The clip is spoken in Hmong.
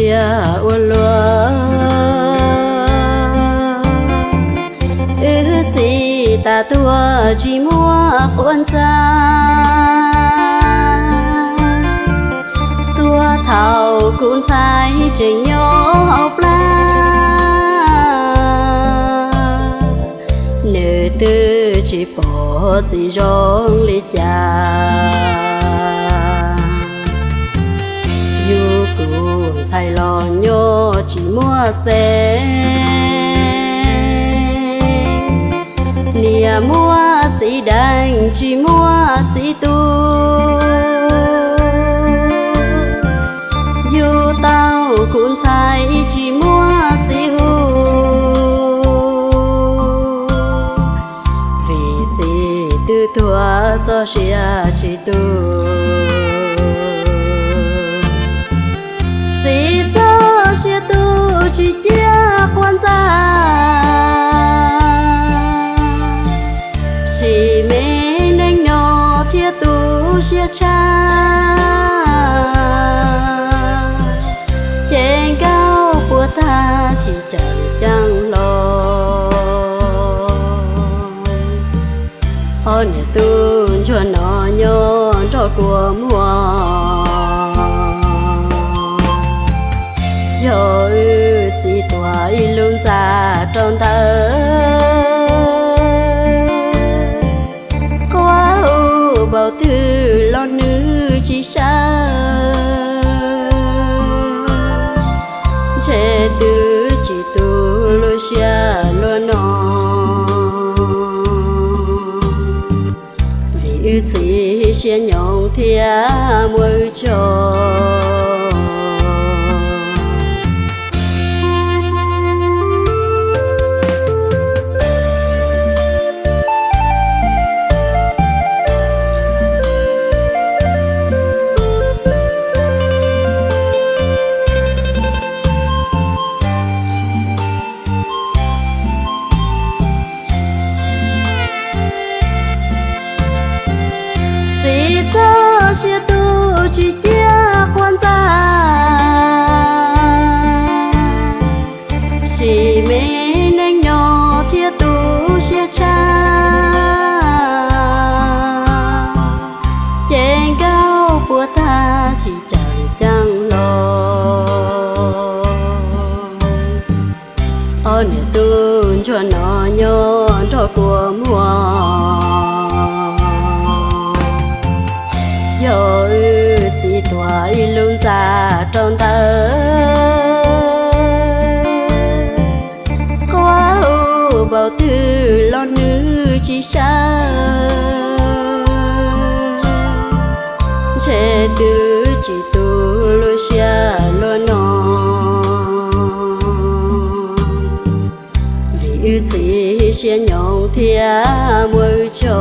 Tiag ua luaj, wb txiv tas tuag tsis muaj quav ntsej. Tuag thaum kuv ntxhais tseem nyob hauv plab, nws twb tsis pom txiv zoo li cas. Yug kuv ntxhais los nyob tsis muaj xeeb, niam muaj txiv deev tsis muaj txiv tu. Yug tau kuv ntxhais tsis muaj txiv hu, vim txiv twb tuag txoj sia tsis tu. Txiv txoj sia tu tsis ciaj quav ntsej, sim me neej no thiaj tu siab tshaj. Ces nkauj puas tag tsis tseem ceeb hlo. Ob niam tub ntsuag no nyob nrog kua muag, yog wb txiv tuag ib lub ntxa rau ntawd. Quav hu npaum twg los nws tsis sawv, ntshe twb tsis tu lub siab luaj no. Vim wb txiv siab nyoos thiab muab wb tso. Txiv txoj sia tu tsis ciaj quav ntsej, sim me neej no thiaj tu siab tshaj. Ces nkauj puas tag tsis tseem ceeb hlo. Ob niam tub ntsuag no nyob nrog kua muag, yog wb txiv tuag ib lub ntxa rau ntawd. Quav hu npaum twg los nws tsis sawv, ntshe twb tsis tu lub siab luaj no. Vim wb txiv siab nyoos thiab muab wb tso.